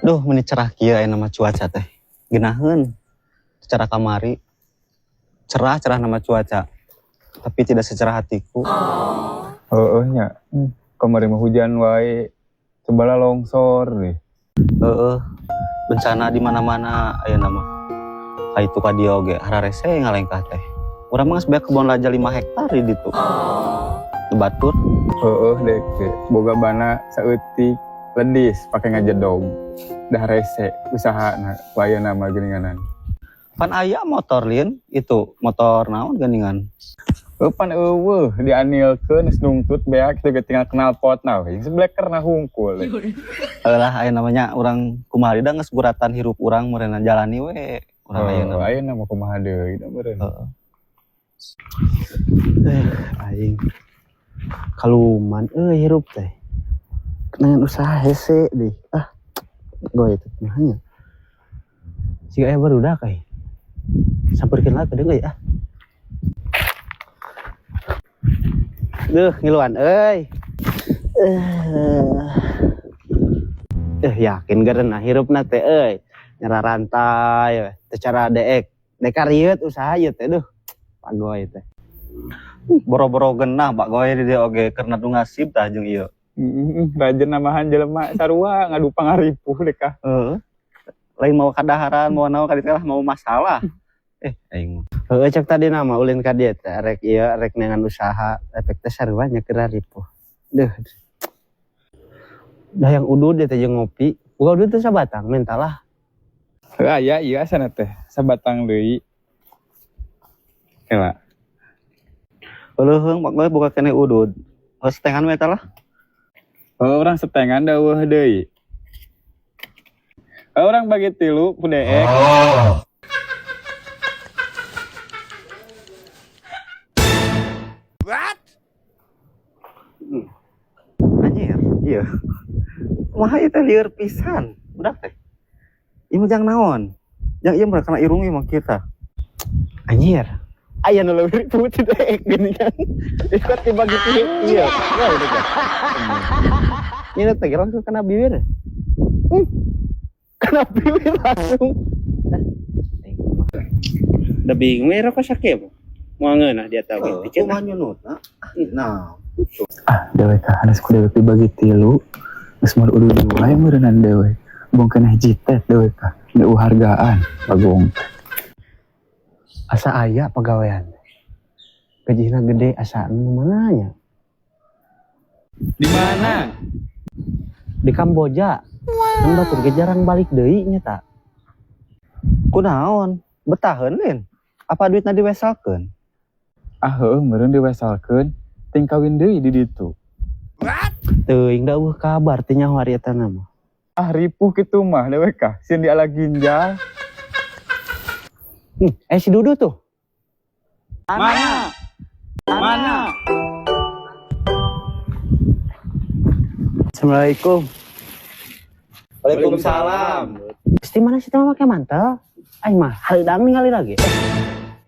Duh, meni cerah kieu aya nama cuaca teh. Geunaheun. Secara kamari cerah-cerah nama cuaca. Tapi tidak secerah hatiku. Heeh nya. Kamari mah hujan wae. Cobalah longsor deh. Heeh. Bencana di mana-mana aya nama. Ka itu ka dieu oge hararese ngalengkah teh. Urang mah geus beak kebon raja 5 hektar di ditu. Batur. Heeh dek, boga bana saeutik ledis pake ngajedog. Dah rese usaha na waya nama geuninganan. Pan aya motor lin itu motor naon geuningan. Heuh pan eueuh dianilkeun geus nungtut beak teu tinggal knalpot na we. Sebleker na hungkul. Heuh lah aya namanya urang kumaha da geus guratan hirup urang meureunna jalani we. Urang ayeuna. Heeh, ayeuna mah kumaha deui da meureun. Heeh. Aing kaluman euy hirup teh. Dengan usaha hese deh. Ah, goy itu kumaha nya. Siga aya barudak euy. Samperkeun lah kedeung euy ah. Duh, ngiluan euy. Yakin geureuh hirupna teh euy. Nyera rantai we. Teu cara deek. Dek karieut usaha ieu teh duh. Pagoy teh. Boro-boro genah Pak Goy di dieu oge keur nadu ngasib tah jeung ieu. Heeh, rajin namahan jelema sarua ngadu pangaripuh deh kah. Heeh. Lain mau kadaharan, mau naon ka ditu lah mau masalah. Aing mah. Heeh, cek tadi nama ulin ka dieu teh rek ieu rek neangan usaha efek teh sarua nya keur ripuh. Duh. Dah yang udud dia teh jeung ngopi. Boga udud teh sabatang mentalah. Heuh aya ieu asana teh sabatang deui. Kela. Leuheung Pak Goy boga keneh udud. Heuh setengan we eta lah. Heuh urang setengan da eueuh deui. Heuh urang bagi tilu ku deek. Oh. What? Anjir, iya. Kumaha ieu teh lieur pisan. Budak teh. Ieu mah jang naon? Jang ieu mah kana irung ieu mah kita. Anjir. Aya nu leuwih putih deek gini kan. Ikut dibagi tilu. Iya. Wah, udah kan. Ini teh langsung kena bibir. Kena bibir langsung. Udah bingung ya rokok sakit apa? Mau ngeunah dia tahu. Heeh, Pikir kumaha nyunutna? Nah. Ah, dewek ah, hanes ku dewek dibagi tilu. Geus moal udud wae meureunnan dewek. Bong keneh jitet dewek ah. Deu hargaan bagong. Asa aya pagawean. Gajihna gede asa nu mana nya? Di mana? Di Kamboja. Kan batur ge jarang balik deui nya ta. Kunaon? Betaheun lin. Apa duitna diwesalkeun? Ah heueuh meureun diwesalkeun, ting kawin deui di ditu. What? Teuing da eueuh kabar teh nyaho ari eta na mah. Ah ripuh kitu mah dewek kah, sieun diala ginjal. Si Dudu tuh. Mana? Mana? Assalamualaikum. Waalaikumsalam. Pasti mana sih teman pakai mantel? Aing mah hareudang ningali lagi.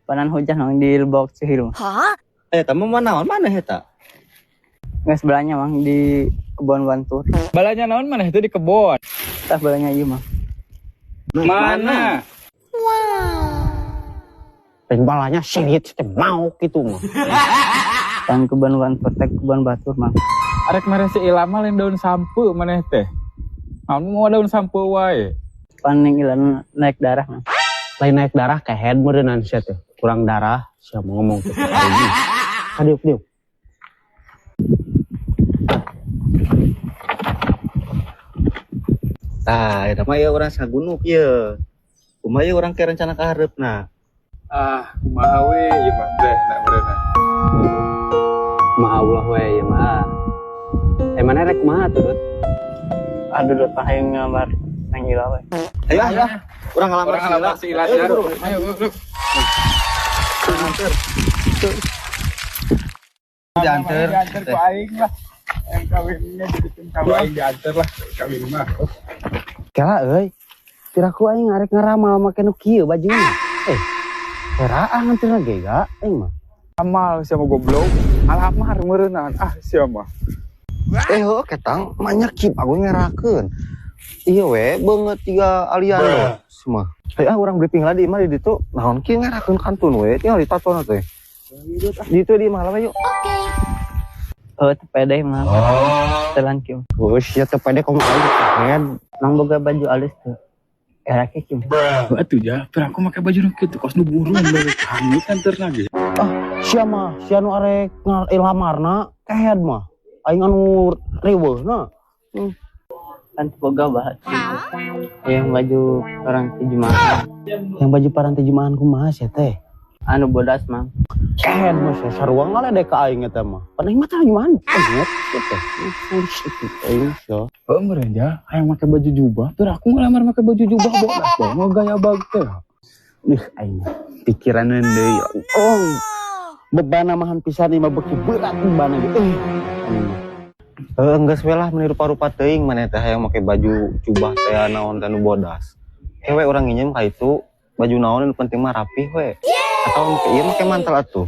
Panan hujan mang di Lebok Cihiru. Hah? Tamu mah naon mana eta? Nggak sebelahnya mang di kebon Bantur. Balanya naon mana itu di kebon? Tah balanya ieu mang. Mana? Peng balanya sengit teh mau gitu mah. Tan kebon Bantur teh kebon Batur mang. Arek mere si Ilama lain daun sampe maneh teh. Kamu mau daun sampe wae. Paning ilan naik darah mang. Lain naik darah kehead meureunnan sia teh. Kurang darah sia mau ngomong teh. Adiuk diuk. Tah, eta mah ieu urang sagunuk ieu. Kumaha ieu urang ke rencana ka hareupna? Ah, kumaha we ieu mah teh na meureunna. Ma Allah we ieu mah. Mana rek kumaha tuh, Dut? Aduh, Dut, hayang ngamar nang Ila we. Ayo, ayo. Urang ngalamar Urang ngalamar si Ila, Ayo, sia. buru. Ayo, buru. Dianter. Dianter. Dianter ku aing lah. Yang kawinnya jadi ku aing dianter lah kawin mah. Kela euy. Kira ku aing arek ngeramal make nu kieu bajuna. Heraah nganterna ge ga aing mah. Amal siapa goblok? Alamar meureunnan. Ah, siapa? Heuh ketang mah nyekip aku ngerakeun. Iya we, beungeut tiga alian loh semua. Hayu ah urang briefing lah di imah di ditu. Naon kieu ngerakeun kantun we, tinggal ditatona teh. Di ditu di imah lah yuk. Oh, teu pede mah. Telan kieu. Oh, sia teu pede komo aing kehed. Mang boga baju alus tuh. Era ke kieu. Atuh ja, piraku make baju nu kitu kos nu burung dewek hanyut kan teu lagi. Sia mah, sia nu arek ngalamarna kehed mah. Aing anu riweuhna. Kan teu boga bahat. Yang baju paranti jumahan. Yang baju paranti jumahan kumaha sia teh? Anu bodas mang. Kehed mah sia sarua ngaledek ka aing eta mah. Pan aing mah teh jumahan beungeut kitu. Aing sia. Oh, meureun ja, hayang make baju jubah, piraku ngalamar make baju jubah bodas bae mau gaya bag teh. Ih aing pikiran deui. Oh. Beban mahan pisan ieu mah beuki berat beban ge. Heeh, geus we lah meuni rupa-rupa teuing maneh teh hayang make baju jubah teh naon teh nu bodas. Kewe urang nginjem ka itu baju naon nu penting mah rapih we. Atau make ieu make mantel atuh.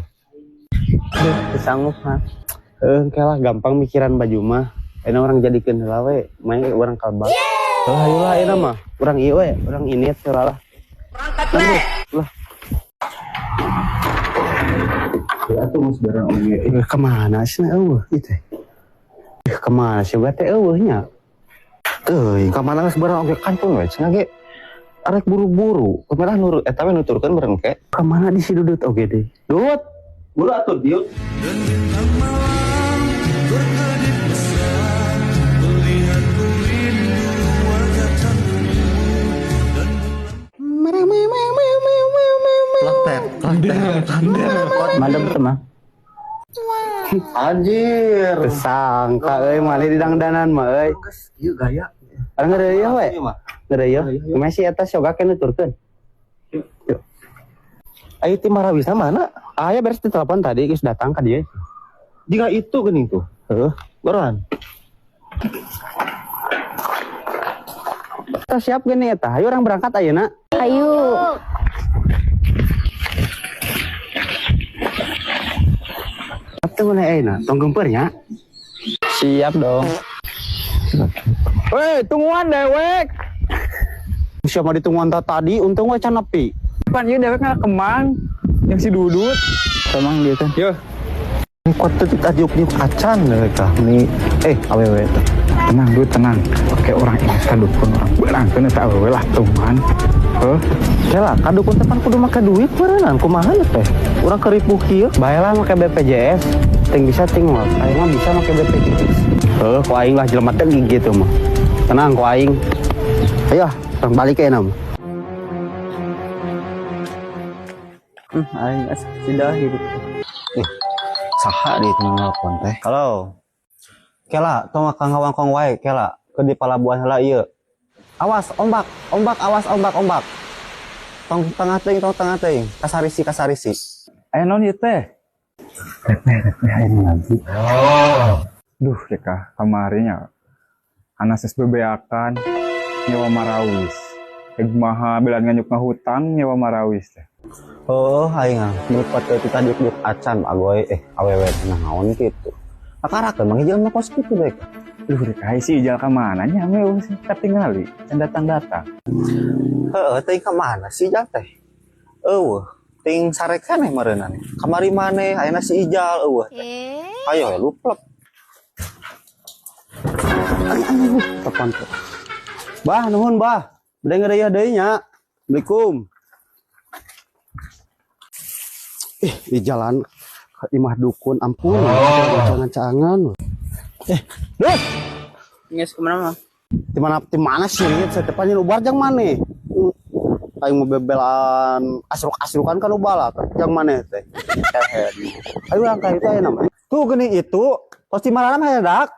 Teu sanggup mah. Heuh engke lah gampang mikiran baju mah. Ayeuna urang jadikeun heula we, main urang kalbak. Heuh hayu lah ayeuna mah. Urang ieu we, urang ini heula lah. Berangkat lah. Ya atuh geus barang oge. Kemana sih eueuh ieu teh? Kemana sih teh eueuh nya? Teuing ka mana geus barang oge kantun we cenah ge. Arek buru-buru, kumaha nurut eta we nuturkeun bareng ke. Kemana di si Dudut oge deui? Dut, buru atuh dieu. Madem tuh mah. Anjir. Kesangka euy maneh di dangdanan mah euy. Ieu gaya. Urang ngeureuy we. Ngeureuy. Kumaha sih eta sioga ke nuturkeun? Ayo ti Marawisna mana? Aya beres di telepon tadi geus datang ka dieu. Jika itu geuning tuh. Heuh. Baruan. Kita siap gini eta. Ayo urang berangkat ayeuna. Ayo. Teu meuneh ayeuna, tong geumpeur nya. Siap dong. Weh, tungguan dewek. Siapa ditungguan tadi, untung we can nepi. Pan ieu dewek ngakemang yang si Dudut. Emang dia kan. Yo. Kuat teu diuk-diuk acan dewek tah. Meni awewe teh. Tenang Dut, tenang. Oke orang ini ka dukun orang beurangkeun eta awewe lah tungguan. Heuh. Kela, ka dukun teh pan kudu make duit meureunnan kumaha teh? Urang keripuh kieu. Bae lah make BPJS. Ting bisa ting mah. Aing mah bisa make BPJS. Heuh, ku aing lah jelema teh gitu mah. Tenang ku aing. Ayo, urang balik ke mah. Aing asa sudah hidup. Saha di teu nelpon teh. Halo. Kela, tong akang ngawangkong wae, kela. Ke di palabuhan heula ieu. Awas ombak, ombak, awas ombak, ombak. Tong tengah teuing, tong tengah teuing. Kasarisi, kasarisi. Aya naon ieu teh? Reteh aya lagi. Duh, deka kamarinya. Anas geus bebeakan nyewa marawis. Rek maha belan nganyuk ngahutang nyewa marawis teh. Oh, aing ah, melupat ke kita diuk-diuk acan agoy awewe naon kitu. Kakarakeun mang jelema kos kitu dek. Duh, rek ai si Ijal ka mana nya ame sih katingali, can datang-datang. Heeh, teuing ka mana si Ijal teh? Eueuh, teuing sarekan meureunnan. Kamari maneh ayeuna si Ijal eueuh teh. Ayo we luplep. Aduh, telepon tuh. Bah, nuhun bah. Bade ngeureuy deui nya. Assalamualaikum. Ih, di jalan imah dukun ampun, cangan-cangan. Dut. Geus kumaha mah? Di mana sih ini? Saya tepanya lubar jang mana? Aing mau bebelan asruk-asrukan kan ubalak jang mana teh? Ayo angkat itu aja namanya. Tuh geuning itu, tos di mana mah dak?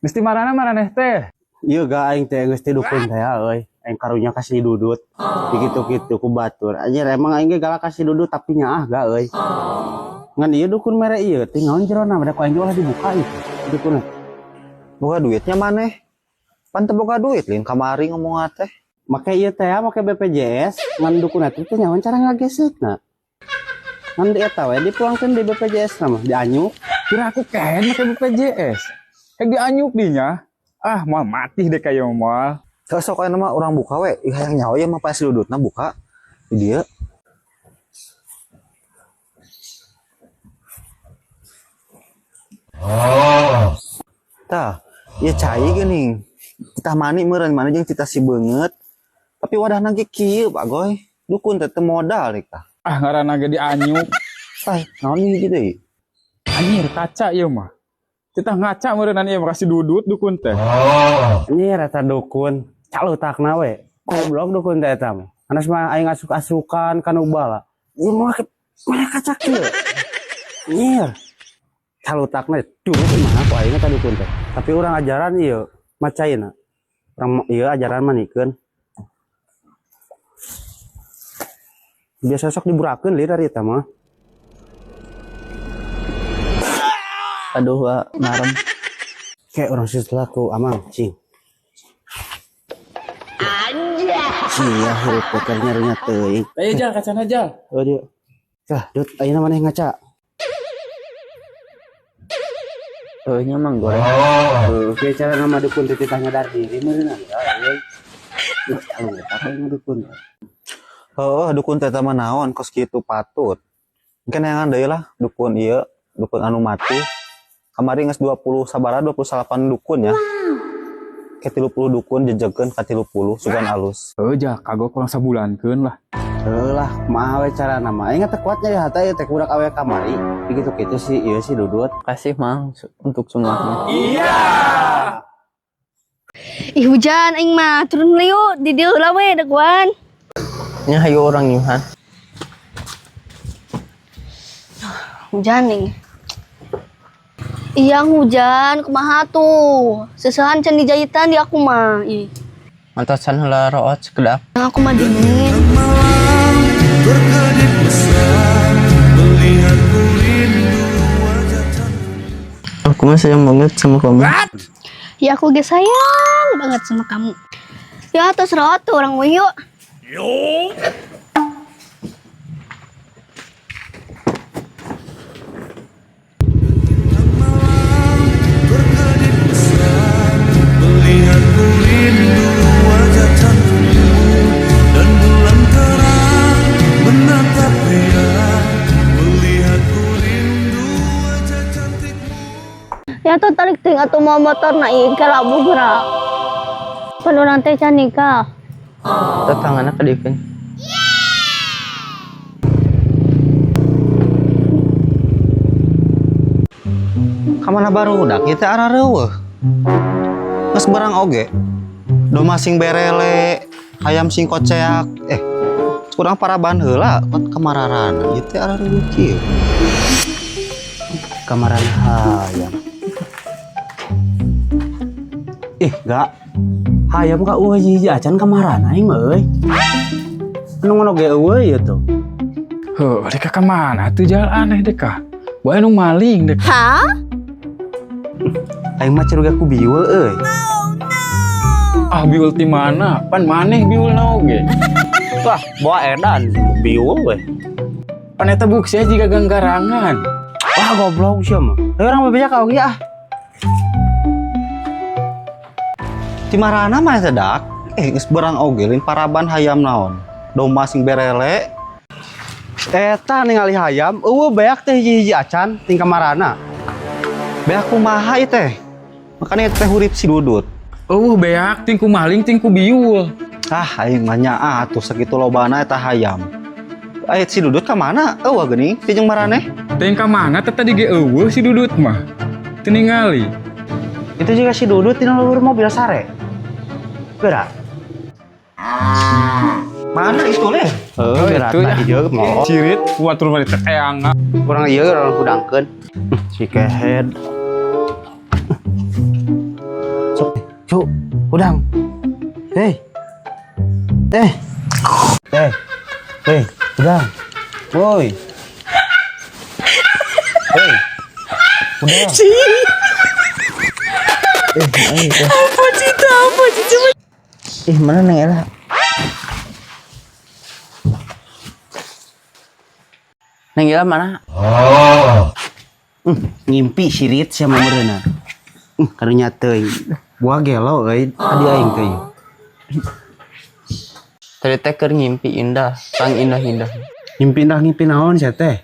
Geus di marana maraneh teh? Ieu ga aing teh geus ti dukun teh euy. Aing karunya kasih Dudut. Dikitu-kitu ku batur. Anjir emang aing ge galak kasih Dudut tapi nyaah ga euy. Ngan ieu dukun mere ieu teh naon jerona beda ku aing ge ulah dibuka ieu dukun. Boga duitnya maneh. Pan teu boga duit lain kamari ngomong teh. Make ieu teh make BPJS ngan dukun teh teh nyaon cara ngagesekna. Ngan di eta we dipulangkeun di BPJS na mah dianyuk. Kira aku kehen make BPJS. Hek dianyuk dinya. Ah, moal mati deh kayak moal. Kalau sok aya mah urang buka we, ih hayang nyaho ieu mah pas dudutna buka. Di dieu. Tah, ieu cai geuning. Titah mani meureun mana jeung titah si beungeut. Tapi wadahna ge kieu, Pak Goy. Dukun teh teu modal rek tah. Ah, ngaranna ge dianyuk. Tah, naon ieu hiji deui? Anjir, kaca ieu mah. Titah ngaca meureunnan ieu mah kasih dudut dukun teh. Anjir eta dukun, calutakna we. Goblok dukun teh eta mah. Anas mah aing asuk-asukan kanu bala. Ieu mah mana kaca kieu. Anjir. Calutakna duh kumaha ku aing eta dukun teh. Tapi urang ajaran ieu macaina. Urang ieu ajaran manikeun. Biasa sok diburakeun lieur ari eta mah. Aduh, Wak, marem. Kayak orang setelah ku amang cing. Sia hirup teh nyarunya teuing. Ayo jal kacana jal. Oh dia. Tah, Dut, ayeuna maneh ngaca. Heuh nya mang goreng. Heuh, kieu cara nama dukun teh titah nyadar diri meureun ya. Duh, eta mah dukun. Heuh, dukun teh mah naon kos kitu patut. Engke neangan deui lah dukun ieu, dukun anu mati. Kamari geus 20 sabaraha 28 dukun ya. Ke 30 dukun jejegeun ka 30 sugan alus. Heuh jal, kagok kurang sabulankeun lah. Heuh lah, kumaha we carana mah. Aing teh kuat nyari hate ieu teh budak awe kamari. Begitu-kitu si ieu si Dudut. Kasih mang untuk semuanya. Ih hujan aing mah turun liu di dieu heula we daguan. Nya hayu urang nyuhan. Hujan nih. Iya hujan kumaha tuh. Sesehan can dijahitan di aku mah. Ih. Mantosan heula root sekedap. Yang aku mah dingin. Aku mah sayang banget sama kamu. Ya aku ge sayang banget sama kamu. Ya terus root tuh orang yuk. Ya tuh tarik ting atau mau motor na ieu kalabu gerak. Pan urang teh can nikah. Tetanganna kedipin. Kamana barudak ieu teh arareuweuh. Geus barang oge. Domba sing berele, hayam sing koceak. Kurang paraban heula kot kamararana ieu teh arareuweuh kieu. Kamaran hayam. Ih, gak. Hayam ka eueuh hiji acan kamaran aing mah euy. Anu ngono ge eueuh ieu tuh. Heuh, deka ka mana tuh jal aneh deka. Bae nu maling deka. Hah? Aing mah curiga ku biul euy. Ah, biul ti mana? Pan maneh biulna oge. Wah, bawa edan biul we. Pan eta buksia jiga ganggarangan. Wah, goblok sia mah. Ayo urang bebeja ka oge ah. Ti marana mah teh dak? Geus berang oge lain paraban hayam naon. Domba sing berele. Eta ningali hayam eueuh beak teh hiji-hiji acan ting kamarana. Beak kumaha ieu teh? Makanya teh hurip si Dudut. Eueuh beak ting ku maling ting ku biul. Ah, aing mah nyaah atuh sakitu lobana eta hayam. Si Dudut ka mana? Eueuh geuning ti jeung maraneh. Ting ka mana teh tadi ge eueuh si Dudut mah. Teu ningali. Itu juga si Dudut tina luhur mobil sare. Gerak. Mana itu leh? Heuh, gerak itu ya. ieu mau. Cirit kuat rumah di teang. Kurang ieu urang hudangkeun. Si kehed. Sok, cu, hudang. Hei. Eh. Eh. Hei, hudang. Woi. Hei. Hudang. Ih, mana Neng Ella? Neng Ella mana? Ngimpi sirit sia mah meureunna. Karunya teuing. Buah gelo euy, adi aing teh. Tadi teh keur ngimpi indah, pang indah-indah. Ngimpi indah ngimpi naon sia teh?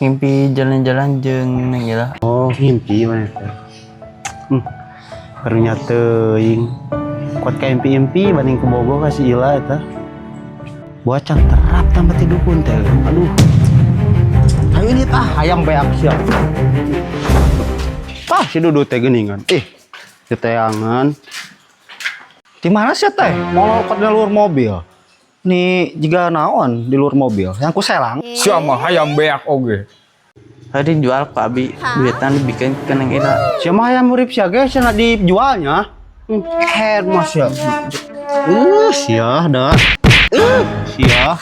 Ngimpi jalan-jalan jeung Neng Ila. Oh, ngimpi mana teh? Karunya teuing. Kuat ka impi-impi banding ke Bogor ka si Ila eta. Buah can terap tambah ti dukun teh. Aduh. Ayo ini tah hayang beak sia. Tah si Dudu teh geuningan. Ih, diteangan. Di mana sih teh? Molor ke di luar mobil. Nih jiga naon di luar mobil. Yang ku selang. Sia mah hayang beak oge. Tadi dijual ku abi, duitan dibikeun ke Neng Ila. Sia mah hayang murid sia ge sia dijualnya. Head mas ya. Sia dah. Sia.